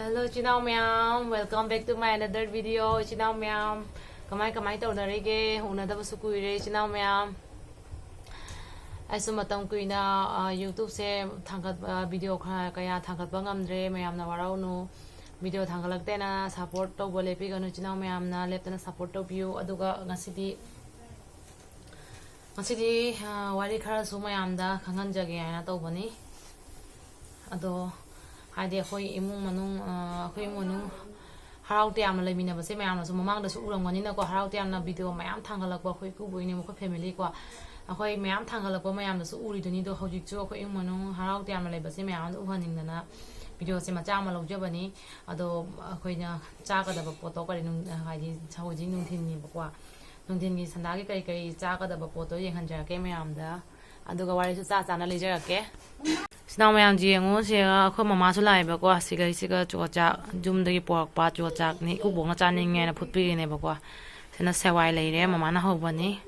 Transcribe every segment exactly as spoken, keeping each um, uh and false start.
Hello, ꯏꯆꯤꯟ ꯏꯅꯥꯎ ꯃꯌꯥꯝ, welcome back to my another video. ꯏꯆꯤꯟ ꯏꯅꯥꯎ ꯃꯌꯥꯝ, ꯀꯃꯥꯏ ꯀꯃꯥꯏ ꯇꯧꯅꯔꯤꯒꯦ? ꯎꯅꯗꯕꯁꯨ ꯀꯨꯏꯔꯦ, ꯏꯆꯤꯟ ꯏꯅꯥꯎ ꯃꯌꯥꯝ꯫ ꯑꯩꯁꯨ ꯃꯇꯝ ꯀꯨꯏꯅ, ꯑ, YouTube-ꯁꯦ ꯊꯥꯡꯒꯠ-, ꯑ, video ꯈꯔ ꯀꯌꯥ ꯊꯥꯡꯒꯠꯄ ꯉꯝꯗ꯭ꯔꯦ, ꯃꯌꯥꯝꯅ ꯋꯥꯔꯧꯅꯨ꯫ Video ꯊꯥꯡꯒꯠꯂꯛꯇꯦꯅ support ꯇꯧꯕ ꯂꯦꯞꯄꯤꯒꯅꯨ, ꯏꯆꯤꯟ ꯏꯅꯥꯎ ꯃꯌꯥꯝꯅ ꯂꯦꯞꯇꯅ support ꯇꯧꯕꯤꯌꯨ꯫ ꯑꯗꯨꯒ ꯉꯁꯤꯗꯤ ꯉꯁꯤꯗꯤ, ꯑ, ꯋꯥꯔꯤ ꯈꯔꯁꯨ ꯃꯌꯥꯝꯗ ꯈꯪꯍꯟꯖꯒꯦ ꯍꯥꯏꯅ ꯇꯧꯕꯅꯤ꯫ ꯑꯗꯣ, ꯍꯥꯏꯗꯤ, ꯑꯩꯈꯣꯏ ꯏꯃꯨꯡ ꯃꯅꯨꯡ, ꯑ, ꯑꯩꯈꯣꯏ ꯏꯃꯨꯡ ꯃꯅꯨꯡ ꯍꯔꯥꯎ ꯇꯌꯥꯝꯅ ꯂꯩꯃꯤꯟꯅꯕꯁꯦ ꯃꯌꯥꯝꯅꯁꯨ ꯃꯃꯥꯡꯗꯁꯨ ꯎꯔꯝꯒꯅꯤꯅꯀꯣ, ꯍꯔꯥꯎ ꯇꯌꯥꯝꯅ video ꯃꯌꯥꯝ ꯊꯥꯡꯒꯠꯂꯛꯄ, ꯑꯩꯈꯣꯏ ꯏꯀꯨꯕꯣꯛ ꯏꯅꯦ, ꯑꯩꯈꯣꯏ family ꯀꯣ, ꯑꯩꯈꯣꯏ ꯃꯌꯥꯝ ꯊꯥꯡꯒꯠꯂꯛꯄ ꯃꯌꯥꯝꯗꯁꯨ ꯎꯔꯤꯗꯨꯅꯤ꯫ ꯑꯗꯣ, ꯍꯧꯖꯤꯛꯁꯨ ꯑꯩꯈꯣꯏ ꯏꯃꯨꯡ ꯃꯅꯨꯡ ꯍꯔꯥꯎ ꯇꯌꯥꯝꯅ ꯂꯩꯕꯁꯦ ꯃꯌꯥꯝꯗ ꯎꯍꯟꯅꯤꯡꯗꯅ videoꯁꯦ ꯃꯆꯥ ꯑꯃ ꯂꯧꯖꯕꯅꯤ꯫ ꯑꯗꯣ, ꯑꯩꯈꯣꯏꯅ ꯆꯥꯒꯗꯕ ꯄꯣꯠꯇꯣ ꯀꯔꯤ ꯅꯨꯡ-, ꯍꯥꯏꯗꯤ, ꯍꯧꯖꯤꯛ ꯅꯨꯡꯊꯤꯜꯅꯦꯕꯀꯣ꯫ ꯅꯨꯡꯊꯤꯜꯒꯤ ꯁꯟꯗꯥꯒꯤ ꯀꯔꯤ ꯀꯔꯤ ꯆꯥꯒꯗꯕ ꯄꯣꯠꯇꯣ ꯌꯦꯡꯍꯟꯖꯔꯛꯀꯦ ꯃꯌꯥꯝꯗ꯫ ꯑꯗꯨꯒ ꯋꯥꯔꯤꯁꯨ ꯆꯥ ꯆꯥꯅ ꯂꯤꯖꯔꯛꯀꯦ꯫ ꯏꯆꯤꯟ ꯏꯅꯥꯎ ꯃꯌꯥꯝꯁꯦ ꯌꯦꯡꯉꯨ, ꯁꯤꯒ ꯑꯩꯈꯣꯏ ꯃꯃꯥꯁꯨ ꯂꯥꯛꯑꯦꯕꯀꯣ, ꯁꯤꯒꯩꯁꯤꯒ ꯆꯨꯖꯥꯛ ꯌꯨꯝꯗꯒꯤ ꯄꯣꯔꯛꯄ ꯆꯨꯖꯥꯛꯅꯤ, ꯏꯀꯨꯕꯣꯛꯅ ꯆꯥꯅꯤꯡꯉꯦꯅ ꯐꯨꯠꯄꯤꯔꯤꯅꯦꯕꯀꯣ꯫ ꯁꯤꯅ ꯁꯦꯋꯥꯏ ꯂꯩꯔꯦ, ꯃꯃꯥꯅ ꯍꯧꯕꯅꯤ꯫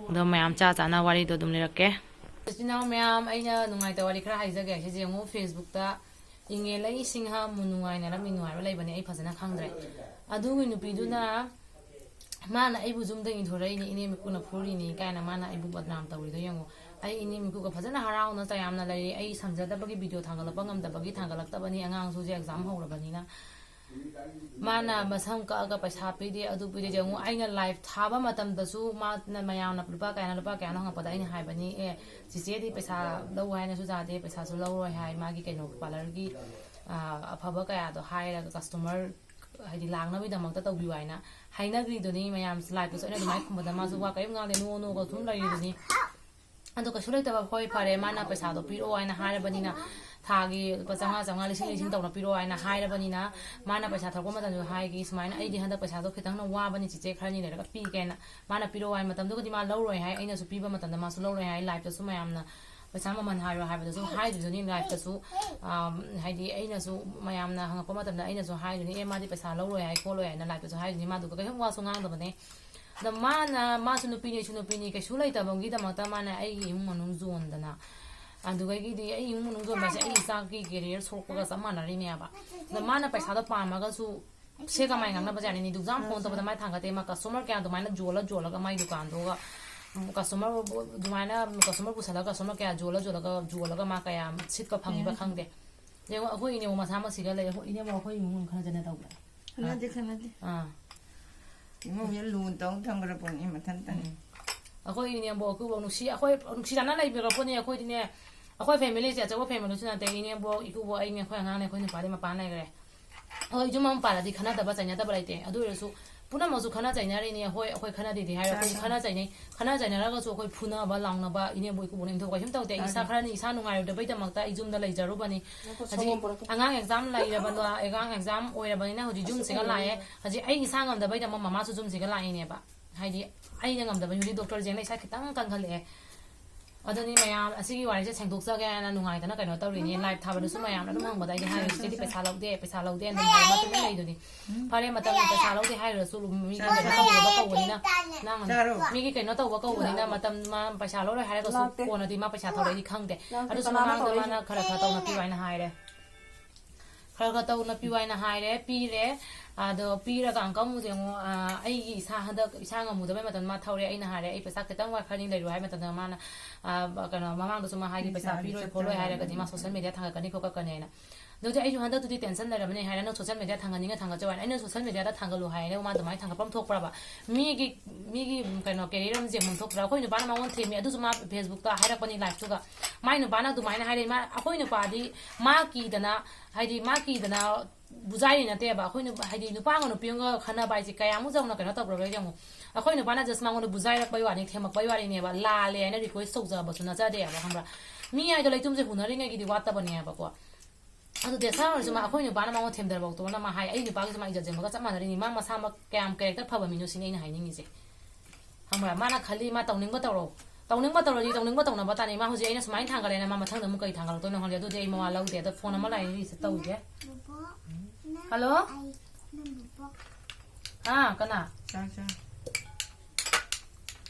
ꯑꯗꯣ ꯃꯌꯥꯝ ꯆꯥ ꯆꯥꯅ ꯋꯥꯔꯤꯗꯣ ꯑꯗꯨꯝ ꯂꯤꯔꯛꯀꯦ꯫ ꯏꯆꯤꯟ ꯏꯅꯥꯎ ꯃꯌꯥꯝ, ꯑꯩꯅ ꯅꯨꯡꯉꯥꯏꯇꯕ ꯋꯥꯔꯤ ꯈꯔ ꯍꯥꯏꯖꯒꯦ꯫ ꯁꯤꯁꯦ ꯌꯦꯡꯉꯨ, Facebook-ꯇ ꯏꯪꯉꯦꯜ ꯑꯩ ꯁꯤꯡꯍ ꯃꯨ ꯅꯨꯡꯉꯥꯏꯅꯔꯝꯃꯤ ꯅꯨꯡꯉꯥꯏꯕ ꯂꯩꯕꯅꯦ, ꯑꯩ ꯐꯖꯅ ꯈꯪꯗ꯭ꯔꯦ꯫ ꯑꯗꯨꯒꯤ ꯅꯨꯄꯤꯗꯨꯅ ꯃꯥꯅ ꯑꯩꯕꯨ ꯌꯨꯝꯗꯒꯤ ꯊꯣꯔꯛꯏꯅꯤ, ꯏꯅꯦ ꯃꯤꯀꯨꯅ ꯐꯨꯔꯤꯅꯤ ꯀꯥꯏꯅ ꯃꯥꯅ ꯑꯩꯕꯨ ꯕꯗꯅꯥꯝ ꯇꯧꯔꯤꯗꯣ ꯌꯦꯡꯉꯨ꯫ ꯑꯩ ꯏꯅꯦ ꯃꯤꯀꯨꯒ ꯐꯖꯅ ꯍꯔꯥꯎꯅ ꯇꯌꯥꯝꯅ ꯂꯩꯔꯤ꯫ ꯑꯩ ꯁꯪꯖꯗꯕꯒꯤ video ꯊꯥꯡꯒꯠꯂꯛꯄ ꯉꯝꯗꯕꯒꯤ ꯊꯥꯡꯒꯠꯂꯛꯇꯕꯅꯤ, ꯑꯉꯥꯡꯁꯨ ꯍꯧꯖꯤꯛ exam ꯍꯧꯔꯕꯅꯤꯅ꯫ ꯃꯥꯅ ꯃꯁꯝ ꯀꯛꯑꯒ ꯄꯩꯁꯥ ꯄꯤꯗꯦ, ꯑꯗꯨ ꯄꯤꯗꯦ꯫ ꯌꯦꯡꯉꯨ, ꯑꯩꯅ live ꯊꯥꯕ ꯃꯇꯝꯗꯁꯨ ꯃꯥꯅ ꯃꯌꯥꯝꯅ ꯂꯨꯄꯥ ꯀꯌꯥꯅꯣ, ꯂꯨꯄꯥ ꯀꯌꯥꯅꯣ ꯍꯪꯉꯛꯄꯗ ꯑꯩꯅ ꯍꯥꯏꯕꯅꯤ, "ꯑꯦ, ꯆꯤꯆꯦꯗꯤ ꯄꯩꯁꯥ ꯂꯧ ꯍꯥꯏꯅꯁꯨ ꯌꯥꯗꯦ, ꯄꯩꯁꯥꯁꯨ ꯂꯧꯔꯣꯏ ꯍꯥꯏ, ꯃꯥꯒꯤ ꯀꯩꯅꯣ parlour-ꯒꯤ, ꯑ, ꯑꯐꯕ ꯀꯌꯥꯗꯣ ꯍꯥꯏꯔꯒ customer ꯍꯥꯏꯗꯤ ꯂꯥꯛꯅꯕꯒꯤꯗꯃꯛꯇ ꯇꯧꯕꯤꯌꯨ" ꯍꯥꯏꯅ ꯍꯥꯏꯅꯈ꯭ꯔꯤꯗꯨꯅꯤ꯫ ꯃꯌꯥꯝ live-ꯇꯁꯨ ꯑꯩꯅ ꯑꯗꯨꯃꯥꯏꯅ ꯈꯨꯝꯕꯗ ꯃꯥꯁꯨ ꯋꯥ ꯀꯔꯤꯝ ꯉꯥꯡꯗꯦ, ꯅꯣ ꯅꯣꯒ ꯑꯗꯨꯝ ꯂꯩꯔꯤꯗꯨꯅꯤ꯫ ꯑꯗꯣ ꯀꯩꯁꯨ ꯂꯩꯇꯕ, ꯍꯣꯏ, ꯐꯔꯦ, ꯃꯥꯅ ꯄꯩꯁꯥꯗꯣ ꯄꯤꯔꯛꯑꯣ ꯍꯥꯏꯅ ꯍꯥꯏꯔꯕꯅꯤꯅ, ꯊꯥꯒꯤ ꯂꯨꯄꯥ ꯆꯥꯝꯃꯉꯥ, ꯆꯥꯝꯃꯉꯥ, ꯂꯤꯁꯤꯡ, ꯂꯤꯁꯤꯡ ꯇꯧꯅ ꯄꯤꯔꯛꯑꯣ ꯍꯥꯏꯅ ꯍꯥꯏꯔꯕꯅꯤꯅ, ꯃꯥꯅ ꯄꯩꯁꯥ ꯊꯧꯔꯛꯄ ꯃꯇꯝꯗ ꯍꯥꯏꯒꯤ, "ꯁꯨꯃꯥꯏꯅ ꯑꯩꯗꯤ ꯍꯟꯗꯛ ꯄꯩꯁꯥꯗꯣ ꯈꯤꯇꯪꯅ ꯋꯥꯕꯅꯤ ꯆꯤꯆꯦ, ꯈꯔꯅꯤ ꯂꯩꯔꯒ ꯄꯤꯒꯦꯅ"꯫ ꯃꯥꯅ ꯄꯤꯔꯛꯑꯣ ꯍꯥꯏ ꯃꯇꯝꯗꯨꯒꯗꯤ ꯃꯥ ꯂꯧꯔꯣꯏ ꯍꯥꯏ, ꯑꯩꯅꯁꯨ ꯄꯤꯕ ꯃꯇꯝꯗ ꯃꯥꯁꯨ ꯂꯧꯔꯣꯏ ꯍꯥꯏ꯫ Live-ꯇꯁꯨ ꯃꯌꯥꯝꯅ ꯄꯩꯁꯥ ꯃꯃꯜ ꯍꯥꯏꯔꯣ ꯍꯥꯏꯕꯗꯁꯨ ꯍꯥꯏꯗ꯭ꯔꯤꯗꯨꯅꯤ꯫ Live-ꯇꯁꯨ, ꯑꯝ, ꯍꯥꯏꯗꯤ ꯑꯩꯅꯁꯨ ꯃꯌꯥꯝꯅ ꯍꯪꯉꯛꯄ ꯃꯇꯝꯗ ꯑꯩꯅꯁꯨ ꯍꯥꯏꯗꯣꯏꯅꯤ, "ꯑꯦ, ꯃꯥꯗꯤ ꯄꯩꯁꯥ ꯂꯧꯔꯣꯏ ꯍꯥꯏ, ꯈꯣꯠꯂꯣꯏ" ꯍꯥꯏꯅ live-ꯇꯁꯨ ꯍꯥꯏꯗꯣꯏꯅꯤ꯫ ꯃꯥꯗꯨꯒ ꯀꯔꯤꯝ ꯋꯥꯁꯨ ꯉꯥꯡꯗꯕꯅꯦ꯫ ꯑꯗ ꯃꯥꯅ, ꯃꯥꯁꯨ ꯅꯨꯄꯤꯅꯤ, ꯑꯩꯁꯨ ꯅꯨꯄꯤꯅꯤ, ꯀꯩꯁꯨ ꯂꯩꯇꯕꯒꯤꯗꯃꯛꯇ ꯃꯥꯅ ꯑꯩꯒꯤ ꯏꯃꯨꯡ ꯃꯅꯨꯡ ꯌꯣꯟꯗꯅ, ꯑꯗꯨꯗꯒꯤꯗꯤ ꯑꯩ ꯏꯃꯨꯡ ꯃꯅꯨꯡ ꯌꯣꯟꯕꯁꯦ ꯑꯩ ꯏꯆꯥꯒꯤ ꯀꯦꯔꯤꯌꯔ ꯁꯣꯛꯄꯒ ꯆꯞ ꯃꯥꯟꯅꯔꯤꯅꯦꯕ꯫ ꯑꯗ ꯃꯥꯅ ꯄꯩꯁꯥꯗꯣ ꯄꯥꯝꯃꯒꯁꯨ ꯁꯦ ꯀꯃꯥꯏꯅ ꯉꯥꯡꯅꯕ ꯌꯥꯅꯤ? ꯅꯤꯗꯨꯛꯖꯥꯝ ꯐꯣꯟ ꯇꯧꯕꯗ ꯃꯥꯏ ꯊꯥꯡꯒꯠꯇꯦ꯫ ꯃꯥ ꯀꯁꯇꯃꯔ ꯀꯌꯥ ꯑꯗꯨꯃꯥꯏꯅ ꯖꯣꯜꯂ ꯖꯣꯜꯂꯒ ꯃꯥꯏ ꯗꯨꯀꯥꯟꯗꯨꯒ ꯀꯁꯇꯃꯔ ꯑꯗꯨꯃꯥꯏꯅ ꯀꯁꯇꯃꯔ ꯄꯨꯁꯜꯂꯒ ꯀꯁꯇꯃꯔ ꯀꯌꯥ ꯖꯣꯜꯂ ꯖꯣꯜꯂꯒ ꯖꯣꯜꯂꯒ ꯃꯥ ꯀꯌꯥ ꯁꯤꯠꯄ ꯐꯪꯉꯤꯕ ꯈꯪꯗꯦ꯫ ꯌꯦꯡꯉꯣ, ꯑꯩꯈꯣꯏ ꯏꯅꯦꯕꯨ ꯃꯁꯥꯃꯛꯁꯤꯒ ꯂꯩ꯫ ꯑꯩꯈꯣꯏ ꯏꯅꯦꯕꯨ ꯑꯩꯈꯣꯏ ꯏꯃꯨꯡ ꯈꯔ ꯆꯠꯅ ꯇꯧꯕ꯭ꯔꯥ? ꯈꯟꯅꯗꯦ, ꯈꯟꯅꯗꯦ꯫ ꯑꯥ꯫ ꯏꯃꯨꯡꯁꯦ ꯂꯨꯅ ꯇꯧ ꯊꯝꯈ꯭ꯔ ꯄꯣꯠꯅꯤ ꯃꯊꯟꯇꯅꯤ꯫ ꯑꯩꯈꯣꯏ ꯏꯅꯦꯕꯣꯛ ꯑꯩꯈꯣꯏꯕꯣꯛ ꯅꯨꯡꯁꯤ, ꯑꯩꯈꯣꯏ ꯅꯨꯡꯁꯤ ꯆꯥꯟꯅ ꯂꯩꯕꯤꯔ ꯄꯣꯠꯅꯤ꯫ ꯑꯩꯈꯣꯏꯗꯤꯅꯦ, ꯑꯩꯈꯣꯏ ꯐꯦꯃꯤꯂꯤꯁꯦ ꯑꯆꯧꯕ ꯐꯦꯃꯤꯂꯤꯁꯨ ꯅꯠꯇꯦ꯫ ꯏꯅꯦꯕꯣꯛ, ꯏꯀꯨꯕꯣꯛ, ꯑꯩꯅꯦ, ꯑꯩꯈꯣꯏ ꯑꯉꯥꯡꯅꯦ, ꯑꯩꯈꯣꯏ ꯅꯨꯄꯥꯗꯤ ꯃꯄꯥꯟ ꯂꯩꯈ꯭ꯔꯦ꯫ ꯍꯣꯏ, ꯌꯨꯝ ꯑꯃ ꯄꯥꯜꯂꯗꯤ ꯈꯟꯅꯗꯕ ꯆꯩꯅꯗꯕ ꯂꯩꯇꯦ꯫ ꯑꯗꯨ ꯑꯣꯏꯔꯁꯨ ꯄꯨꯝꯅꯃꯛꯁꯨ ꯈꯟꯅ ꯆꯩꯅꯔꯤꯅꯤ꯫ ꯍꯣꯏ, ꯑꯩꯈꯣꯏ ꯈꯟꯅꯗꯦꯗꯤ ꯍꯥꯏꯔꯣ, ꯑꯩꯈꯣꯏ ꯈꯟꯅ ꯆꯩꯅꯩ꯫ ꯈꯟꯅ ꯆꯩꯅꯔꯒꯁꯨ ꯑꯩꯈꯣꯏ ꯐꯨꯅꯕ, ꯂꯥꯎꯅꯕ ꯏꯅꯦꯕꯣꯛ ꯏꯀꯨꯕꯣꯛꯅ ꯏꯟꯊꯣꯛꯄ ꯀꯩꯁꯨꯝ ꯇꯧꯗꯦ꯫ ꯏꯁꯥ ꯈꯔꯅꯤ ꯏꯁꯥ ꯅꯨꯡꯉꯥꯏꯔꯣꯏꯗꯕꯩꯗꯃꯛꯇ ꯑꯩ ꯌꯨꯝꯗ ꯂꯩꯖꯔꯨꯕꯅꯤ꯫ ꯍꯧꯖꯤꯛ ꯑꯉꯥꯡ ꯑꯦꯛꯖꯥꯝ ꯂꯩꯔꯕ, ꯑꯉꯥꯡ ꯑꯦꯛꯖꯥꯝ ꯑꯣꯏꯔꯕꯅꯤꯅ ꯍꯧꯖꯤꯛ ꯌꯨꯝꯁꯤꯒ ꯂꯥꯛꯑꯦ꯫ ꯍꯧꯖꯤꯛ ꯑꯩ ꯏꯁꯥ ꯉꯝꯗꯕꯩꯗꯃꯛ ꯃꯃꯥꯁꯨ ꯌꯨꯝꯁꯤꯒ ꯂꯥꯛꯏꯅꯦꯕ꯫ ꯍꯥꯏꯗꯤ ꯑꯩꯅ ꯉꯝꯗꯕꯅꯤ꯫ ꯍꯧꯖꯤꯛ ꯗꯣꯛꯇꯔ ꯌꯦꯡꯅ ꯏꯁꯥ ꯈꯤꯇꯪ ꯀꯟꯈꯠꯂꯛꯑꯦ꯫ ꯑꯗꯨꯅꯤ ꯃꯌꯥꯝ, ꯑꯁꯤꯒꯤ ꯋꯥꯔꯤꯁꯦ ꯁꯦꯡꯗꯣꯛꯆꯒꯦ ꯍꯥꯏꯅ ꯅꯨꯡꯉꯥꯏꯗꯅ ꯀꯩꯅꯣ ꯇꯧꯔꯤꯅꯤ꯫ ꯂꯥꯏꯚ ꯊꯥꯕꯗꯁꯨ ꯃꯌꯥꯝꯅ ꯑꯗꯨꯝ ꯍꯪꯕꯗ ꯑꯩꯗꯤ ꯍꯥꯏꯔꯦ, ꯁꯤꯗꯤ ꯄꯩꯁꯥ ꯂꯧꯗꯦ, ꯄꯩꯁꯥ ꯂꯧꯗꯦ ꯑꯗꯨꯝ ꯍꯥꯏꯔꯦ꯫ ꯃꯥ ꯇꯨꯃꯤꯟ ꯂꯩꯗꯨꯅꯤ꯫ ꯐꯔꯦ, ꯃꯇꯝꯒꯤ ꯄꯩꯁꯥ ꯂꯧꯗꯦ ꯍꯥꯏꯔꯨꯔꯁꯨ ꯃꯤ ꯀꯩꯅꯣ ꯇꯧꯔꯨꯕ ꯀꯧꯕꯅꯤꯅ, ꯅꯪ ꯃꯤꯒꯤ ꯀꯩꯅꯣ ꯇꯧꯕ ꯀꯧꯕꯅꯤꯅ ꯃꯇꯝ ꯃꯥ ꯄꯩꯁꯥ ꯂꯧꯔꯣꯏ ꯍꯥꯏꯔꯒꯁꯨ ꯀꯣꯟꯅꯗꯤ ꯃꯥ ꯄꯩꯁꯥ ꯊꯧꯔꯛꯏꯗꯤ ꯈꯪꯗꯦ꯫ ꯑꯗꯨꯁꯨ ꯃꯃꯥꯡꯗ ꯃꯥꯅ ꯈꯔ ꯈꯔ ꯇꯧꯅ ꯄꯤꯌꯨ ꯍꯥꯏꯅ ꯍꯥꯏꯔꯦ꯫ ꯈꯔ ꯈꯔ ꯇꯧꯅ ꯄꯤꯌꯨ ꯍꯥꯏꯅ ꯍꯥꯏꯔꯦ, ꯄꯤꯔꯦ꯫ ꯑꯗꯣ ꯄꯤꯔꯒ ꯑꯪꯀ ꯑꯃꯨꯛ ꯌꯦꯡꯉꯣ, ꯑ, ꯑꯩꯒꯤ ꯏꯁꯥ ꯍꯟꯗꯛ ꯏꯁꯥ ꯉꯝꯃꯨꯗꯕꯩ ꯃꯇꯝꯗ ꯃꯥ ꯊꯧꯔꯦ꯫ ꯑꯩꯅ ꯍꯥꯏꯔꯦ, "ꯑꯩ ꯄꯩꯁꯥ ꯈꯤꯇꯪ ꯋꯥꯠ ꯈꯔꯅꯤ ꯂꯩꯔꯨ" ꯍꯥꯏ ꯃꯇꯝꯗ ꯃꯥꯅ, ꯑ, ꯀꯩꯅꯣ, ꯃꯃꯥꯡꯗꯁꯨ ꯃꯥ ꯍꯥꯏꯒꯤ, "ꯄꯩꯁꯥ ꯄꯤꯔꯣꯏ ꯈꯣꯠꯂꯣꯏ ꯍꯥꯏꯔꯒꯗꯤ ꯃꯥ ꯁꯣꯁꯦꯜ ꯃꯦꯗꯤꯌꯥ ꯊꯥꯡꯒꯠꯀꯅꯤ ꯈꯣꯠꯀꯠꯀꯅꯤ" ꯍꯥꯏꯅ꯫ ꯑꯗꯨꯗꯤ ꯑꯩꯁꯨ ꯍꯟꯗꯛꯇꯨꯗꯤ ꯇꯦꯟꯁꯟ ꯂꯩꯔꯕꯅꯦ ꯍꯥꯏꯔꯦ, "ꯅꯪ ꯁꯣꯁꯦꯜ ꯃꯦꯗꯤꯌꯥ ꯊꯥꯡꯒꯠꯅꯤꯡꯉ ꯊꯥꯡꯒꯠꯆꯧ" ꯍꯥꯏꯅ꯫ ꯑꯩꯅ ꯁꯣꯁꯦꯜ ꯃꯦꯗꯤꯌꯥꯗ ꯊꯥꯡꯒꯠꯂꯨ ꯍꯥꯏꯔꯦ, ꯃꯥ ꯑꯗꯨꯃꯥꯏꯅ ꯊꯥꯡꯒꯠꯐꯝ ꯊꯣꯛꯄ꯭ꯔꯕ? ꯃꯤꯒꯤ, ꯃꯤꯒꯤ ꯀꯩꯅꯣ, ꯀꯦꯔꯤꯌꯔ ꯑꯃ ꯌꯦꯡꯐꯝ ꯊꯣꯛꯄ꯭ꯔꯥ? ꯑꯩꯈꯣꯏ ꯅꯨꯄꯥꯅ ꯃꯉꯣꯟꯗ ꯊꯦꯝꯃꯤ, ꯑꯗꯨꯁꯨ ꯃꯥ ꯐꯦꯁꯕꯨꯛꯇ ꯍꯥꯏꯔꯛꯄꯅꯤ, ꯂꯥꯏꯐꯇꯨꯒ꯫ ꯃꯥꯏ ꯅꯨꯄꯥꯅ ꯑꯗꯨꯃꯥꯏꯅ ꯍꯥꯏꯔꯛꯏ꯫ ꯃꯥ, ꯑꯩꯈꯣꯏ ꯅꯨꯄꯥꯗꯤ ꯃꯥ ꯀꯤꯗꯅ, ꯍꯥꯏꯗꯤ ꯃꯥ ꯀꯤꯗꯅ ꯕꯨꯖꯥꯏꯔꯤ ꯅꯠꯇꯦꯕ꯫ ꯑꯩꯈꯣꯏ ꯅꯨꯄꯥ, ꯍꯥꯏꯗꯤ ꯅꯨꯄꯥ ꯑꯃꯒ ꯅꯨꯄꯤ ꯑꯃꯒ ꯈꯟꯅꯕ ꯍꯥꯏꯁꯦ ꯀꯌꯥꯃꯨꯛ ꯆꯥꯎꯅ ꯀꯩꯅꯣ ꯇꯧꯈ꯭ꯔꯒꯦ ꯌꯦꯡꯉꯨ꯫ ꯑꯩꯈꯣꯏ ꯅꯨꯄꯥꯅ just ꯃꯉꯣꯟꯗ ꯕꯨꯖꯥꯏꯔꯛꯄꯩ ꯋꯥꯅꯤ, ꯊꯦꯝꯃꯛꯄꯩ ꯋꯥꯔꯤꯅꯦꯕ꯫ ꯂꯥꯜꯂꯦ ꯍꯥꯏꯅ ꯔꯤꯀ꯭ꯋꯦꯁ ꯇꯧꯖꯕꯁꯨ ꯅꯠꯆꯗꯦꯕ, ꯈꯪꯕ꯭ꯔꯥ? ꯃꯤ ꯍꯥꯏꯗꯣ ꯂꯩꯇꯨꯝꯁꯦ ꯍꯨꯅꯔꯤꯉꯩꯒꯤꯗꯤ ꯋꯥꯠꯇꯕꯅꯦꯕꯀꯣ꯫ ꯑꯗꯨ ꯗꯦꯁꯥ ꯑꯣꯏꯔꯁꯨ ꯃꯥ, ꯑꯩꯈꯣꯏ ꯅꯨꯄꯥꯅ ꯃꯉꯣꯟ ꯊꯦꯝꯗꯔꯐꯥꯎꯇꯣꯅ ꯃꯥ ꯍꯥꯏ, "ꯑꯩ ꯅꯨꯄꯥꯒꯤꯁꯨ ꯃꯥ ꯏꯖꯠ ꯌꯦꯡꯕꯒ ꯆꯞ ꯃꯥꯟꯅꯔꯤꯅꯤ"꯫ ꯃꯥ ꯃꯁꯥꯃꯛ ꯀꯌꯥꯝ ꯀꯦꯔꯦꯛꯇꯔ ꯐꯕ ꯃꯤꯅꯣ ꯁꯤꯅꯤ ꯑꯩꯅ ꯍꯥꯏꯅꯤꯡꯉꯤꯁꯦ, ꯈꯪꯕ꯭ꯔꯥ? ꯃꯥꯅ ꯈꯜꯂꯤ, ꯃꯥ ꯇꯧꯅꯤꯡꯕ ꯇꯧꯔꯣ, ꯇꯧꯅꯤꯡꯕ ꯇꯧꯔꯗꯤ ꯇꯧꯅꯤꯡꯕ ꯇꯧꯅꯕ ꯇꯥꯅꯤ꯫ ꯃꯥ ꯍꯧꯖꯤꯛ ꯑꯩꯅ ꯁꯨꯃꯥꯏꯅ ꯊꯥꯡꯒꯠꯂꯦꯅ ꯃꯥ ꯃꯊꯪꯗ ꯑꯃꯨꯛ ꯀꯩ ꯊꯥꯡꯒꯠꯂꯛꯇꯣꯏꯅꯣ ꯈꯪꯗꯦ꯫ ꯑꯗꯨꯗꯤ ꯑꯩ ꯃꯋꯥ ꯂꯧꯗꯦ꯫ ꯑꯗꯣ ꯐꯣꯟ ꯑꯃ ꯂꯥꯛꯑꯦ, ꯔꯤꯁꯤꯞ ꯇꯧꯈꯤꯒꯦ꯫ ꯍꯜꯂꯣ? ꯑꯥ, ꯀꯅꯥ? ꯆꯥ, ꯆꯥ꯫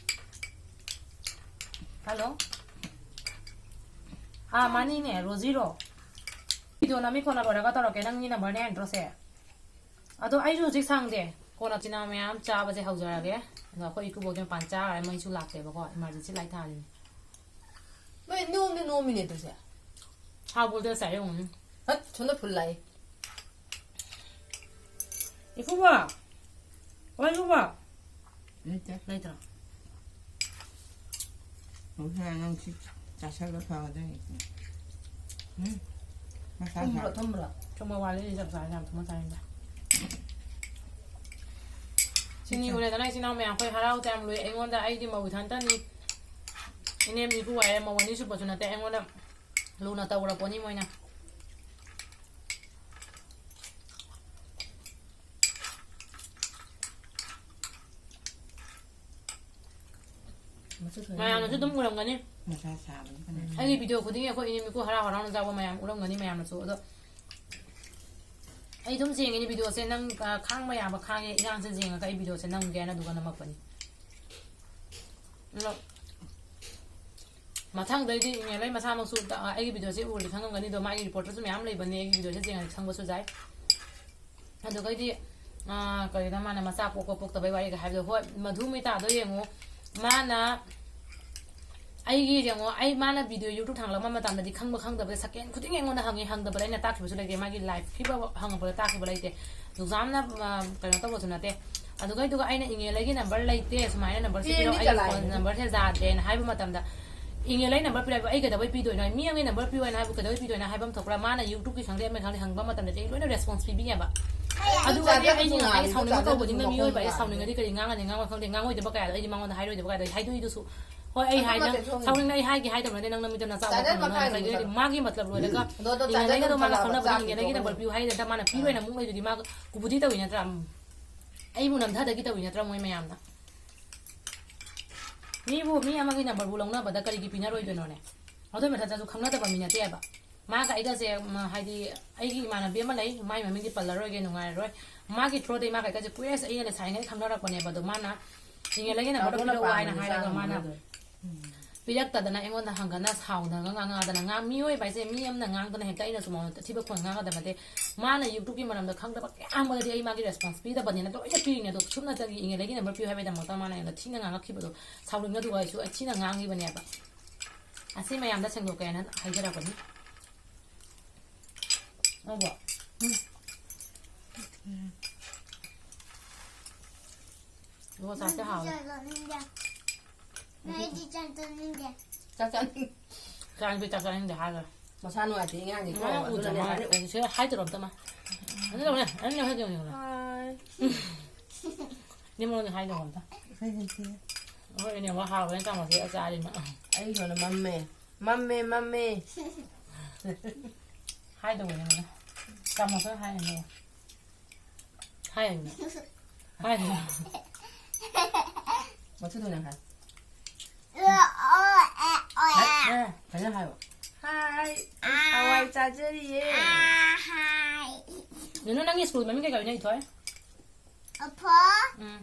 ꯍꯜꯂꯣ? ꯑꯥ, ꯃꯥꯅꯤꯅꯦ, ꯔꯣꯖꯤꯔꯣ? ꯚꯤꯗꯤꯑꯣ ꯅꯝꯃꯤ ꯈꯣꯠꯅ ꯂꯣꯏꯔꯒ ꯇꯧꯔꯛꯀꯦ, ꯅꯪꯒꯤ ꯅꯝꯕꯔꯅꯦ ꯍꯥꯏ ꯅꯠꯇ꯭ꯔꯣ ꯁꯦ? ꯑꯗꯣ ꯑꯩꯁꯨ ꯍꯧꯖꯤꯛ ꯁꯪꯗꯦ, ꯀꯣꯟꯅ ꯏꯆꯤꯟ ꯏꯅꯥꯎ ꯃꯌꯥꯝ ꯆꯥꯕꯁꯦ ꯍꯧꯖꯔꯒꯦ꯫ ꯑꯗꯣ ꯑꯩꯈꯣꯏ ꯏꯀꯨꯕꯣꯛꯇꯤ ꯃꯄꯥꯟ ꯆꯥꯈ꯭ꯔꯦ, ꯃꯩꯁꯨ ꯂꯥꯛꯇꯦꯕꯀꯣ, ꯏꯃꯥꯔꯖꯦꯟꯁꯤ ꯂꯥꯏꯠ ꯊꯥꯜꯂꯤꯅꯦ꯫ ꯅꯣꯏ ꯅꯣꯝꯗꯤ ꯅꯣꯝꯃꯤꯅꯦ ꯑꯗꯨꯁꯦ꯫ ꯍꯥꯎꯕꯗ ꯆꯥꯏ ꯌꯦꯡꯉꯨꯅꯦ꯫ ꯍꯠ, ꯁꯣꯝꯗ ꯐꯨꯜ ꯂꯥꯛꯏ꯫ ꯏꯀꯨꯕꯣꯛ, ꯍꯣꯏ ꯏꯀꯨꯕꯣꯛ꯫ ꯂꯩꯇꯦ꯫ ꯂꯩꯇ꯭ꯔꯣ? ꯍꯧꯖꯤꯛ ꯅꯪ ꯁꯤ ꯆꯥꯁꯜꯂ ꯐꯒꯗꯣꯏꯅꯤ꯫ ꯎꯝ꯫ ꯃꯁꯥ ꯊꯨꯝꯕ꯭ꯔꯣ, ꯁꯥ- ꯊꯨꯝꯕ꯭ꯔꯣ? ꯊꯨꯝꯕ ꯋꯥꯠꯂꯤ, ꯆꯞ ꯆꯥꯔꯦ, ꯌꯥꯝ ꯊꯨꯝꯕ ꯆꯥꯅꯤꯡꯗꯦ꯫ ꯁꯤꯅꯤ ꯎꯔꯦꯗꯅ, ꯏꯆꯤꯟ ꯏꯅꯥꯎ ꯃꯌꯥꯝ, ꯑꯩꯈꯣꯏ ꯍꯔꯥꯎ ꯇꯌꯥꯝ ꯂꯣꯏ꯫ ꯑꯩꯉꯣꯟꯗ, ꯑꯩꯗꯤ ꯃꯧ ꯏꯊꯟꯇꯅꯤ꯫ ꯏꯅꯦꯝ ꯏꯀꯨ ꯋꯥꯏꯔꯦ, ꯃꯧ ꯑꯅꯤ ꯁꯨꯕꯁꯨ ꯅꯠꯇꯦ, ꯑꯩꯉꯣꯟꯗ ꯂꯨꯅ ꯇꯧꯔꯄꯣꯠꯅꯤ ꯃꯣꯏꯅ꯫ ꯃꯌꯥꯝꯅꯁꯨ ꯑꯗꯨꯝ ꯎꯔꯝꯒꯅꯤ꯫ ꯃꯁꯥ ꯁꯥꯕꯅꯤ ꯀꯩꯅꯣ꯫ ꯑꯩꯒꯤ ꯚꯤꯗꯤꯑꯣ ꯈꯨꯗꯤꯡꯒꯤ ꯑꯩꯈꯣꯏ ꯏꯅꯦꯝ ꯏꯀꯨ ꯍꯔꯥꯎ ꯍꯔꯥꯎꯅ ꯆꯥꯕ ꯃꯌꯥꯝ ꯎꯔꯝꯒꯅꯤ ꯃꯌꯥꯝꯅꯁꯨ꯫ ꯑꯗꯣ ꯑꯩ ꯑꯗꯨꯝ ꯌꯦꯡꯉꯤꯅꯤ ꯚꯤꯗꯤꯑꯣꯁꯦ, ꯅꯪ, ꯑ, ꯈꯥꯡꯕ ꯌꯥꯕ ꯈꯥꯡꯉꯦ, ꯏꯔꯥꯡꯁꯦ ꯌꯦꯡꯉꯒ ꯑꯩ ꯚꯤꯗꯤꯑꯣꯁꯦ ꯅꯝꯒꯦ ꯍꯥꯏꯅ ꯑꯗꯨꯒ ꯅꯝꯃꯛꯄꯅꯤ꯫ ꯑꯗꯣ ꯃꯊꯪꯗꯩꯗꯤ ꯏꯉꯦꯂꯩ ꯃꯁꯥꯃꯛꯁꯨ ꯇ-, ꯑꯩꯒꯤ ꯚꯤꯗꯤꯑꯣꯁꯦ ꯎꯔꯗꯤ ꯈꯪꯉꯝꯒꯅꯤ꯫ ꯑꯗꯣ ꯃꯥꯒꯤ ꯔꯤꯄꯣꯔꯇꯔꯁꯨ ꯃꯌꯥꯝ ꯂꯩꯕꯅꯦ, ꯑꯩꯒꯤ ꯚꯤꯗꯤꯑꯣꯁꯦ ꯌꯦꯡꯉꯗꯤ ꯈꯪꯕꯁꯨ ꯌꯥꯏ꯫ ꯑꯗꯨꯒꯩꯗꯤ, ꯑꯥ, ꯀꯔꯤꯅꯣ ꯃꯥꯅ ꯃꯆꯥ ꯄꯣꯛꯄ ꯄꯣꯛꯇꯕꯩ ꯋꯥꯔꯤꯒ ꯍꯥꯏꯕꯗꯣ, ꯍꯣꯏ, ꯃꯙꯨꯃꯤꯇꯥꯗꯣ ꯌꯦꯡꯉꯣ, ꯃꯥꯅ ꯑꯩꯒꯤ, ꯌꯦꯡꯉꯣ, ꯑꯩ, ꯃꯥꯅ ꯚꯤꯗꯤꯑꯣ YouTube ꯊꯥꯡꯒꯠꯂꯛꯄ ꯃꯇꯝꯗꯗꯤ ꯈꯪꯕ ꯈꯪꯗꯕꯗ ꯁꯦꯀꯦꯟ ꯈꯨꯗꯤꯡꯒꯤ ꯑꯩꯉꯣꯟꯗ ꯍꯪꯉꯤ, ꯍꯪꯗꯕꯗ ꯑꯩꯅ ꯇꯥꯛꯈꯤꯕꯁꯨ ꯂꯩꯇꯦ, ꯃꯥꯒꯤ ꯂꯥꯏꯐꯀꯤ ꯐꯥꯎꯕ ꯍꯪꯉꯛꯄꯗ ꯇꯥꯛꯈꯤꯕ ꯂꯩꯇꯦ꯫ ꯗꯨꯖꯥꯝꯅ, ꯑ, ꯀꯩꯅꯣ ꯇꯧꯕꯁꯨ ꯅꯠꯇꯦ꯫ ꯑꯗꯨꯒꯩꯗꯨꯒ ꯑꯩꯅ ꯏꯉꯦꯂꯩꯒꯤ ꯅꯝꯕꯔ ꯂꯩꯇꯦ, ꯁꯨꯃꯥꯏꯅ ꯅꯝꯕꯔꯁꯦ ꯄꯤꯔꯛꯑꯣ, ꯆꯦꯟꯗꯤ ꯑꯩꯒꯤ ꯐꯣꯟ ꯆꯂꯥꯏꯅꯤ꯫ ꯅꯝꯕꯔꯁꯦ ꯌꯥꯗꯦꯅ ꯍꯥꯏꯕ ꯃꯇꯝꯗ, ꯏꯉꯦꯂꯩ ꯅꯝꯕꯔ ꯄꯤꯔꯛꯑꯣ, ꯑꯩ ꯀꯩꯗꯧꯕꯩ ꯄꯤꯗꯣꯏꯅꯣ? ꯃꯤ ꯑꯃꯒꯤ ꯅꯝꯕꯔ ꯄꯤꯌꯨ ꯍꯥꯏꯅ ꯍꯥꯏꯕꯨ ꯀꯩꯗꯧꯕꯩ ꯄꯤꯗꯣꯏꯅꯣ ꯍꯥꯏꯕ ꯑꯃ ꯊꯣꯛꯄ꯭ꯔꯥ? ꯃꯥꯅ YouTubeꯀꯤ ꯈꯪꯗꯦ, ꯑꯃꯒꯤ ꯈꯪꯗꯦ, ꯍꯪꯕ ꯃꯇꯝꯗꯗꯤ ꯑꯩ ꯂꯣꯏꯅ ꯔꯦꯁꯄꯣꯟꯁ ꯄꯤꯕꯤꯅꯦꯕ꯫ ꯑꯗꯨ ꯑꯗꯨꯒꯗꯤ ꯆꯥꯟꯗꯦꯜ ꯑꯩ ꯉꯁꯥꯏ ꯆꯨꯝꯅ ꯁꯥꯎꯅꯤꯡꯕ ꯉꯥꯡꯉꯤꯗꯣ ꯀꯧꯕꯅꯤꯅ ꯆꯥꯟꯗꯦꯜ ꯃꯤꯑꯣꯏꯕ ꯑꯩ ꯆꯨꯝꯅ ꯁꯥꯎꯅꯤꯡꯉꯗꯤ ꯀꯔꯤ ꯉꯥꯡꯉꯅꯤ? ꯉꯥꯡꯉꯣꯏ ꯈꯪꯗꯦ, ꯉꯥꯡꯉꯣꯏꯗꯕ ꯀꯌꯥꯗꯣ ꯑꯩꯗꯤ ꯃꯉꯣꯟꯗ ꯍꯥꯏꯔꯣꯏꯗꯕ ꯀꯌꯥꯗꯣ ꯑꯩ ꯍꯥꯏꯗꯣꯛꯏꯗꯨꯁꯨ꯫ ꯍꯣꯏ, ꯑꯩ ꯑꯗꯨ ꯍꯥꯏꯅ ꯃꯇꯦꯛ ꯁꯣꯝꯒꯤ ꯁꯥꯎꯅꯤꯡꯅ ꯑꯩ ꯍꯥꯏꯒꯦ ꯍꯥꯏꯗꯕꯅꯗꯤ ꯅꯪ ꯅꯃꯤꯠꯇ ꯅꯆꯥ ꯆꯥꯟꯗꯦꯜ ꯎꯕ ꯃꯈꯥ ꯐꯪꯉꯣꯏ꯫ ꯍꯥꯏꯔꯣ꯫ ꯀꯩꯒꯤꯅꯣ ꯍꯥꯏꯗꯤ ꯃꯥꯒꯤ ꯃꯇꯂꯕ ꯂꯣꯏꯔꯒ ꯑꯗꯣ, ꯑꯗꯣ ꯆꯥꯟꯗꯦꯜ ꯏꯉꯦꯂꯩꯒꯗꯣ ꯑꯗꯨꯝ ꯃꯥꯅ ꯊꯜꯂꯕ ꯈꯪꯅꯕꯗꯤ ꯆꯥꯛ ꯏꯉꯦꯂꯩꯒꯤ ꯄꯤꯊꯣꯛꯈ꯭ꯔꯦ꯫ ꯅꯝꯕꯔ ꯄꯤꯌꯨ ꯍꯥꯏꯗꯅ ꯃꯥꯅ ꯄꯤꯔꯣꯏꯅ ꯑꯃꯨꯛ ꯂꯩꯗꯨꯗꯤ ꯃꯥ ꯀꯨꯕꯨꯗꯤ ꯇꯧꯏ ꯅꯠꯇ꯭ꯔꯥ? ꯎꯝ꯫ ꯑꯩꯕꯨ ꯅꯝꯊꯗꯒꯤ ꯇꯧꯏ ꯅꯠꯇ꯭ꯔꯥ ꯃꯣꯏ ꯃꯌꯥꯝꯅ? ꯃꯤꯕꯨ, ꯃꯤ ꯑꯃꯒꯤ ꯅꯝꯕꯔꯕꯨ ꯂꯧꯅꯕꯗ ꯀꯔꯤꯒꯤ ꯄꯤꯅꯔꯣꯏꯗꯣꯏꯅꯣꯅꯦ? ꯑꯗꯨꯏ ꯃꯊꯛꯇꯁꯨ ꯈꯪꯅꯗꯕ ꯃꯤ ꯅꯠꯇꯦꯕ꯫ ꯃꯥꯒ ꯑꯩꯒꯁꯦ, ꯎꯝ, ꯍꯥꯏꯗꯤ ꯑꯩꯒꯤ ꯏꯃꯥꯟꯅꯕꯤ ꯑꯃ ꯂꯩ, ꯃꯥꯏ ꯃꯃꯤꯡꯗꯤ ꯄꯜꯂꯔꯣꯏꯒꯦ, ꯅꯨꯡꯉꯥꯏꯔꯔꯣꯏ꯫ ꯃꯥꯒꯤ through ꯗꯩ ꯃꯥꯒ ꯑꯩꯒꯁꯦ ꯀꯨꯏꯔꯦ, ꯑꯩꯅ ꯂꯩꯁꯥꯔꯤꯉꯩ ꯈꯪꯅꯔꯛꯄꯅꯦꯕ꯫ ꯑꯗꯣ ꯃꯥꯅ ꯏꯉꯦꯂꯩꯒꯤ ꯅꯝꯕꯔ ꯇꯥꯃꯣꯅ ꯄꯤꯔꯛꯑꯣ ꯍꯥꯏꯅ ꯄꯥꯝꯕꯗꯤ ꯍꯥꯏꯔꯒ ꯆꯥꯔꯝꯒꯅꯤ ꯃꯥꯅ ꯑꯗꯣ꯫ ꯎꯝ꯫ ꯄꯤꯔꯛꯇꯗꯅ ꯑꯩꯉꯣꯟꯗ ꯍꯪꯒꯠꯅ ꯁꯥꯎꯗꯅꯒ ꯉꯥꯡꯉꯛꯑꯗꯅ ꯉꯥꯡ-, ꯃꯤꯑꯣꯏꯕ ꯍꯥꯏꯁꯦ ꯃꯤ ꯑꯃꯅ ꯉꯥꯡꯗꯅ ꯍꯦꯛꯇ ꯑꯩꯅꯁꯨ ꯃꯉꯣꯟꯗ ꯑꯊꯤꯕ ꯈꯣꯟ ꯉꯥꯡꯒꯗꯕ ꯅꯠꯇꯦ꯫ ꯃꯥꯅ YouTubeꯀꯤ ꯃꯔꯝꯗ ꯈꯪꯗꯕ ꯀꯌꯥ ꯑꯃꯗꯗꯤ ꯑꯩ ꯃꯥꯒꯤ response ꯄꯤꯗꯕꯅꯤꯅ ꯂꯣꯏꯅ ꯄꯤꯔꯤꯅꯦ꯫ ꯑꯗꯣ ꯁꯨꯞꯅꯇꯒꯤ ꯏꯪꯉꯦ ꯂꯩꯒꯤ number ꯄꯤꯌꯨ ꯍꯥꯏꯕꯩꯗꯃꯛꯇ ꯃꯥꯅ ꯑꯩꯉꯣꯟꯗ ꯊꯤꯅ ꯉꯥꯡꯉꯛꯈꯤꯕꯗꯣ, ꯁꯥꯎꯅꯤꯡꯅꯗꯨ ꯑꯩꯁꯨ ꯑꯩ ꯊꯤꯅ ꯉꯥꯡꯉꯤꯕꯅꯦꯕ꯫ ꯑꯁꯤ ꯃꯌꯥꯝꯗ ꯁꯦꯡꯗꯣꯛꯀꯦ ꯍꯥꯏꯅ ꯍꯥꯏꯖꯔꯛꯄꯅꯤ꯫ ꯅꯪꯕꯣ? ꯎꯝ꯫ ꯏꯕꯣ, ꯆꯥꯛꯁꯦ ꯍꯥꯎꯋꯦ꯫ ꯅꯣꯏꯗꯤ ꯆꯥꯛ ꯆꯥꯅꯤꯡꯗꯦ꯫ ꯅꯣꯏꯗꯤ ꯆꯥꯛ ꯆꯥꯅꯤꯡꯗꯦ꯫ ꯆꯥꯛ ꯆꯥꯅꯤꯡ-, ꯆꯥꯛ ꯆꯥꯅꯤꯡꯗꯦ, ꯆꯥꯛ ꯆꯥꯅꯤꯡꯗꯦ ꯍꯥꯏꯔꯒ꯫ ꯃꯁꯥ ꯅꯨꯡꯉꯥꯏꯇꯦ ꯑꯉꯥꯡꯁꯦ꯫ ꯃꯥꯅ ꯑꯗꯨꯅꯅꯦ ꯎꯗ꯭ꯔ ꯃꯥꯜꯂꯦ꯫ ꯍꯥꯏꯔꯦ꯫ ꯍꯧꯖꯤꯛꯁꯦ ꯍꯥꯏꯗꯣꯔꯣ ꯑꯝꯇ ꯃꯥ꯫ ꯑꯗꯨ ꯇꯧꯅꯦ, ꯑꯗꯨꯅꯦ ꯍꯥꯏꯗꯣꯔꯣ꯫ ꯍꯥꯏ꯫ ꯅꯦꯝꯃꯣꯅꯦ ꯍꯥꯏꯗꯣꯔꯣ ꯑꯝꯇ꯫ ꯑꯩꯈꯣꯏ ꯍꯩꯇꯦ꯫ ꯑꯩꯈꯣꯏ ꯏꯅꯦ ꯋꯥ ꯍꯥꯎꯋꯦꯅ ꯇꯧꯔꯁꯦ ꯑꯆꯥꯔꯤꯅ꯫ ꯑꯩ ꯁꯣꯝꯗ ꯃꯝꯃꯦ꯫ ꯃꯝꯃꯦ, ꯃꯝꯃꯦ꯫ ꯍꯥꯏꯗꯧꯕꯅꯦ ꯃꯥꯅ꯫ ꯆꯥꯃꯁ ꯍꯥꯏꯔꯤꯅꯦ꯫ ꯍꯥꯏꯔꯤꯅꯦ꯫ ꯍꯥꯏꯔꯤꯅꯦ꯫ ꯃꯊꯨꯗꯨꯅ ꯍꯥꯏ꯫ ꯍꯥꯏ, ꯐꯖꯅ ꯍꯥꯏꯌꯣ꯫ ꯍꯥꯏ, ꯍꯋꯥꯏ ꯆꯥꯖꯔꯤꯌꯦ꯫ ꯅꯨꯅꯨ, ꯅꯪꯒꯤ ꯁ꯭ꯀꯨꯜ ꯃꯃꯤꯡ ꯀꯩ ꯀꯧꯏꯅꯣ, ꯏꯊꯣꯏ? ꯑꯐꯣ꯫ ꯎꯝ꯫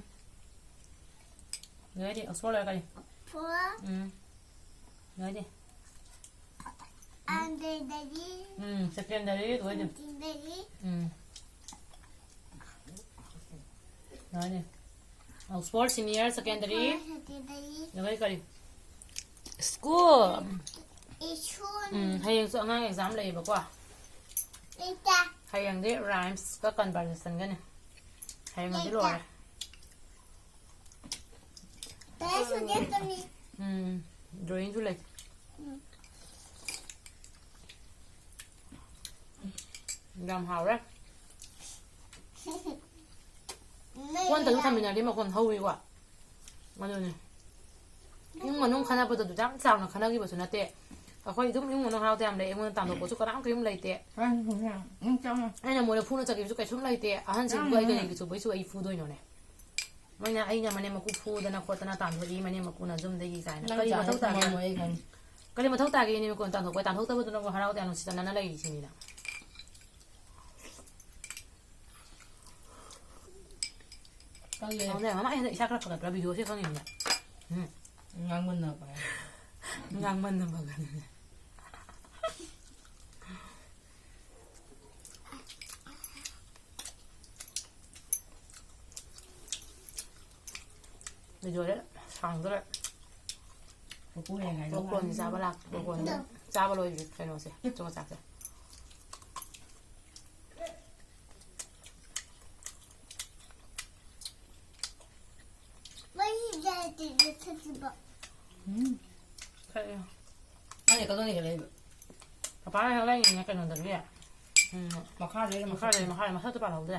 ꯂꯣꯏꯔꯦ, ꯑꯣꯛꯁꯐꯣꯔꯗ ꯂꯣꯏꯔꯦ ꯀꯔꯤ? ꯑꯐꯣ꯫ ꯎꯝ꯫ ꯂꯣꯏꯔꯦ꯫ ꯑꯟꯗꯔꯗꯒꯤ꯫ ꯎꯝ, ꯁꯦꯀꯦꯟꯗꯔꯤ ꯂꯣꯏꯔꯦ꯫ ꯁꯦꯀꯦꯟꯗꯔꯤ꯫ ꯎꯝ꯫ ꯂꯣꯏꯔꯦ꯫ Oxford senior secondary. Oxford secondary. ꯂꯣꯏꯔꯦ ꯀꯔꯤ? ꯁ꯭ꯀꯨꯜ꯫ ꯁ꯭ꯀꯨꯜ꯫ ꯎꯝ, ꯍꯌꯦꯡꯁꯨ ꯑꯉꯥꯡ ꯑꯦꯛꯖꯥꯝ ꯂꯩꯌꯦꯕꯀꯣ꯫ ꯂꯩꯇꯦ꯫ ꯍꯌꯦꯡꯗꯤ ꯔꯥꯏꯝꯁꯀ ꯀꯟꯚꯔꯁꯦꯁꯟꯒꯅꯤ꯫ ꯍꯌꯦꯡꯗꯤ ꯂꯩꯇꯦ꯫ ꯂꯣꯏꯔꯦ꯫ ꯇꯔꯥ ꯁꯨꯗꯦ ꯇꯝꯃꯤ꯫ ꯎꯝ, ꯗ꯭ꯔꯣꯌꯤꯡꯁꯨ ꯂꯩ꯫ ꯎꯝ꯫ ꯌꯥꯝ ꯍꯥꯎꯔꯦ꯫ ꯀꯣꯟ ꯇꯔꯨꯛ ꯊꯝꯃꯤꯟꯅꯔꯗꯤ ꯃꯈꯣꯟ ꯍꯧꯋꯤꯀꯣ꯫ ꯑꯗꯨꯅꯦ꯫ ꯏꯃꯨꯡ ꯃꯅꯨꯡ ꯈꯠꯅꯕꯗꯣ ꯑꯗꯨ ꯌꯥꯝ ꯆꯥꯎꯅ ꯈꯠꯅꯈꯤꯕꯁꯨ ꯅꯠꯇꯦ꯫ ꯑꯩꯈꯣꯏ ꯑꯗꯨꯝ ꯏꯃꯨꯡ ꯃꯅꯨꯡ ꯍꯔꯥꯎ ꯇꯌꯥꯝ ꯂꯩ꯫ ꯑꯩꯉꯣꯟꯗ ꯇꯥꯟꯊꯣꯛꯄꯁꯨ ꯀꯅꯥꯝ ꯀꯔꯤꯝ ꯂꯩꯇꯦ꯫ ꯆꯪꯉꯣ, ꯆꯪꯉꯣ꯫ ꯑꯩꯅ ꯃꯣꯏꯗ ꯐꯨꯅ ꯆꯩꯕꯁꯨ ꯀꯩꯁꯨꯝ ꯂꯩꯇꯦ꯫ ꯑꯍꯟꯁꯤꯡꯕꯨ ꯑꯩ ꯆꯪꯉꯣ꯫ ꯀꯩꯒꯤ ꯆꯨꯕꯩꯁꯨ ꯑꯩ ꯐꯨꯗꯣꯏꯅꯣꯅꯦ? ꯃꯣꯏꯅ ꯑꯩꯅ ꯃꯅꯦꯝ ꯃꯀꯨ ꯐꯨꯗꯅ ꯈꯣꯠꯇꯅ ꯇꯥꯟꯊꯣꯛꯏ, ꯃꯅꯦꯝ ꯃꯀꯨꯅ ꯌꯨꯝꯗꯒꯤ ꯀꯥꯏꯅ꯫ ꯅꯪ ꯀꯔꯤ ꯆꯥꯔ ꯃꯊꯧ ꯇꯥꯒꯦ? ꯊꯝꯃꯝꯃꯣ ꯑꯩ ꯈꯪꯉꯤ꯫ ꯀꯔꯤ ꯃꯊꯧ ꯇꯥꯒꯦ ꯏꯅꯦꯝ ꯏꯀꯨꯅ ꯇꯥꯟꯊꯣꯛꯄ? ꯇꯥꯟꯊꯣꯛꯇꯕꯗꯨꯅꯕꯨ ꯍꯔꯥꯎ ꯇꯌꯥꯝꯅ ꯅꯨꯡꯁꯤꯅꯅ ꯂꯩꯔꯤꯁꯤꯅꯤꯅ꯫ ꯀꯜꯂꯦ꯫ ꯍꯥꯎꯅꯦ, ꯃꯃꯥ, ꯑꯩ ꯍꯟꯗꯛ ꯏꯁꯥ ꯈꯔ ꯐꯒꯠꯄ꯭ꯔꯥ? ꯚꯤꯗꯤꯑꯣꯁꯦ ꯈꯪꯉꯤꯅꯦ꯫ ꯎꯝ꯫ ꯉꯥꯡꯃꯟꯅꯕ꯫ ꯉꯥꯡꯃꯟꯅꯕꯒꯅꯦ꯫ ꯂꯣꯏꯗꯣꯔꯦ, ꯁꯥꯡꯗꯣꯔꯦ꯫ ꯃꯀꯨ ꯍꯌꯦꯡ ꯍꯥꯏꯗꯣ ꯃꯀꯣꯟꯁꯦ ꯆꯥꯕ ꯂꯥꯛ-, ꯃꯀꯣꯟꯁꯦ ꯆꯥꯕ ꯂꯣꯏꯗ꯭ꯔꯤ ꯀꯩꯅꯣꯁꯦ, ꯆꯨꯖꯥꯛꯁꯦ꯫ ꯃꯩ ꯂꯩꯇ꯭ꯔꯗꯤ ꯊꯛꯁꯤꯕ꯫ ꯎꯝ꯫ ꯊꯛꯑꯦ꯫ ꯑꯩꯅ ꯀꯗꯣꯝꯗꯒꯤ ꯂꯩꯕ? ꯄꯄꯥꯅ ꯍꯦꯛ ꯂꯩꯔꯤꯅꯦ ꯀꯩꯅꯣꯗꯒꯤ꯫ ꯎꯝ꯫ ꯃꯈꯥꯗꯩꯔ ꯃꯈꯥꯗꯩ, ꯃꯊꯛꯇꯩꯔ? ꯃꯈꯥꯗꯩ, ꯃꯊꯛꯇ ꯄꯥꯜꯍꯧꯗꯦ꯫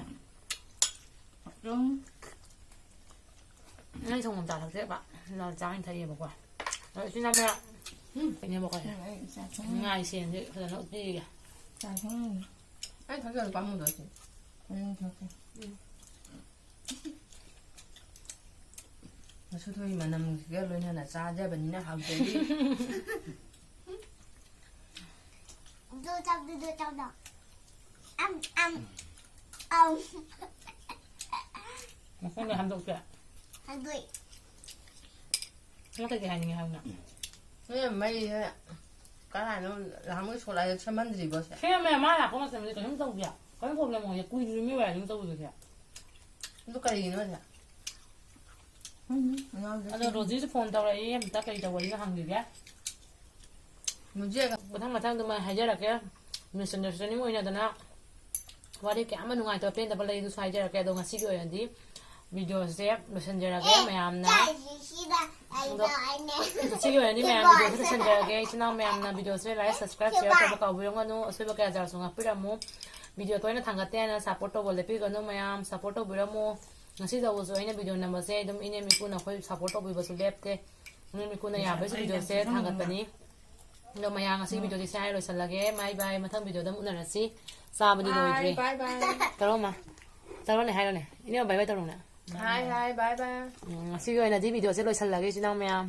ꯑꯗꯨꯝ ꯅꯣꯏ ꯁꯪꯒꯣꯝ ꯆꯥ ꯊꯛꯁꯦꯕ꯫ ꯂꯥꯜ ꯆꯥ ꯑꯣꯏꯅ ꯊꯛꯑꯦꯕꯀꯣ꯫ ꯑꯗꯣ ꯏꯆꯤꯟ ꯏꯅꯥꯎ ꯃꯌꯥꯝ ꯎꯝ꯫ ꯊꯛꯏꯅꯦꯕꯀꯣ꯫ ꯎꯝ, ꯑꯩ ꯆꯥ ꯊꯛꯅꯤꯡꯉꯦ꯫ ꯉꯥꯏ ꯁꯦꯟꯁꯦ ꯐꯖꯅ ꯎꯠꯄꯤꯔꯤꯒꯦ꯫ ꯆꯥ ꯊꯛꯅꯤꯡꯉꯦ꯫ ꯑꯩ ꯊꯛꯆꯜꯂꯨ ꯄꯥꯝꯃꯨꯗ꯭ꯔꯣ ꯁꯤ? ꯎꯝ, ꯊꯛꯀꯦ꯫ ꯎꯝ꯫ ꯃꯁꯨꯊꯣꯏ ꯃꯅꯝꯁꯤꯒ ꯂꯣꯏꯅꯅ ꯆꯥꯖꯕꯅꯤꯅ ꯍꯥꯎꯖꯔꯤ꯫ ꯑꯗꯨ ꯆꯥꯕꯗꯨ, ꯑꯗꯨ ꯆꯥꯕꯗꯣ꯫ ꯑꯝ, ꯑꯝ, ꯑꯝ꯫ ꯃꯈꯣꯡꯗ ꯍꯟꯗꯣꯛꯀꯦ꯫ ꯍꯟꯗꯣꯛꯏ꯫ ꯅꯪ ꯀꯩꯀꯩ ꯍꯥꯏꯅꯤꯡꯉꯦ ꯍꯥꯏꯌꯨꯅ? ꯅꯣꯏ ꯃꯩꯁꯦ ꯀꯗꯥꯏꯅꯣ ꯅꯍꯥꯟꯃꯨꯛ ꯁꯣꯂꯥꯏꯗ ꯁꯦꯝꯍꯟꯗ꯭ꯔꯤꯕꯣ ꯁꯦ? ꯁꯦꯝꯃꯦ, ꯃꯥ ꯂꯥꯛꯄ ꯃꯇꯝꯗꯗꯤ ꯀꯩꯅꯣꯝ ꯇꯧꯗꯦ꯫ ꯀꯔꯤꯝ problem ꯑꯣꯏꯗꯦ꯫ ꯀꯨꯏꯗ꯭ꯔꯤꯕꯅꯤ ꯋꯥꯏꯔꯤꯡ ꯇꯧꯕꯗꯨꯁꯦ꯫ ꯑꯗꯨ ꯀꯔꯤꯒꯤꯅꯣ ꯁꯦ? ꯎꯝ, ꯌꯥꯎꯗꯦ꯫ ꯑꯗꯣ ꯔꯣꯖꯤꯁꯨ phone ꯇꯧꯔꯛꯏ, ꯑꯝꯇ ꯀꯩ ꯇꯧꯕꯒꯤꯅꯣ ꯍꯪꯈꯤꯒꯦ꯫ ꯃꯨꯖꯦꯒ꯫ ꯃꯊꯪ ꯃꯊꯪ ꯑꯗꯨꯃꯥꯏꯅ ꯍꯥꯏꯖꯔꯛꯀꯦ꯫ Misunderstanding ꯑꯣꯏꯅꯗꯅ ꯋꯥꯔꯤ ꯀꯌꯥ ꯑꯃ ꯅꯨꯡꯉꯥꯏꯇꯕ ꯄꯦꯟꯗꯕ ꯂꯩ, ꯑꯗꯨꯁꯨ ꯍꯥꯏꯖꯔꯛꯀꯦ꯫ ꯑꯗꯣ ꯉꯁꯤꯒꯤ ꯑꯣꯏꯅꯗꯤ videoꯁꯦ ꯂꯣꯏꯁꯤꯟꯖꯔꯒꯦ꯫ ꯃꯌꯥꯝꯅ ꯑꯗꯣ ꯉꯁꯤꯒꯤ ꯑꯣꯏꯅꯗꯤ ꯃꯌꯥꯝ videoꯁꯦ ꯂꯣꯏꯁꯤꯟꯖꯔꯒꯦ꯫ ꯏꯆꯤꯟ ꯏꯅꯥꯎ ꯃꯌꯥꯝꯅ videoꯁꯦ like, subscribe, share ꯇꯧꯕ ꯀꯥꯎꯕꯤꯔꯝꯒꯅꯨ꯫ ꯑꯁꯣꯏꯕ ꯀꯌꯥ ꯌꯥꯎꯔꯁꯨ ꯉꯥꯛꯄꯤꯔꯝꯃꯨ꯫ Video ꯇꯣꯏꯅ ꯊꯥꯡꯒꯠꯇꯦ ꯍꯥꯏꯅ support ꯇꯧꯕ ꯂꯦꯞꯄꯤꯒꯅꯨ ꯃꯌꯥꯝ, support ꯇꯧꯕꯤꯔꯝꯃꯨ꯫ ꯉꯁꯤ ꯇꯧꯕꯁꯨ ꯑꯩꯅ video ꯅꯝꯕꯁꯦ ꯑꯗꯨꯝ ꯏꯅꯦꯝ ꯏꯀꯨꯅ ꯑꯩꯈꯣꯏ support ꯇꯧꯕꯤꯕꯁꯨ ꯂꯦꯞꯇꯦ꯫ ꯏꯅꯦꯝ ꯏꯀꯨꯅ ꯌꯥꯕꯩꯁꯨ videoꯁꯦ ꯊꯥꯡꯒꯠꯄꯅꯤ꯫ ꯑꯗꯣ ꯃꯌꯥꯝ ꯉꯁꯤꯒꯤ videoꯗꯤ ꯁꯤ ꯍꯥꯏꯔ ꯂꯣꯏꯁꯤꯜꯂꯒꯦ꯫ Bye bye, ꯃꯊꯪ videoꯗ ꯑꯃꯨꯛ ꯎꯅꯔꯁꯤ꯫ ꯆꯥꯕꯗꯤ ꯂꯣꯏꯗ꯭ꯔꯤ꯫ Bye, bye, bye꯫ ꯇꯧꯔꯣꯃ꯫ ꯇꯧꯔꯣꯅꯦ, ꯍꯥꯏꯔꯣꯅꯦ꯫ ꯏꯅꯦ bye bye ꯇꯧꯔꯣꯅꯦ꯫ Hi, hi, bye, bye꯫ ꯎꯝ, ꯉꯁꯤꯒꯤ ꯑꯣꯏꯅꯗꯤ videoꯁꯦ ꯂꯣꯏꯁꯤꯜꯂꯒꯦ, ꯏꯆꯤꯟ ꯏꯅꯥꯎ ꯃꯌꯥꯝ꯫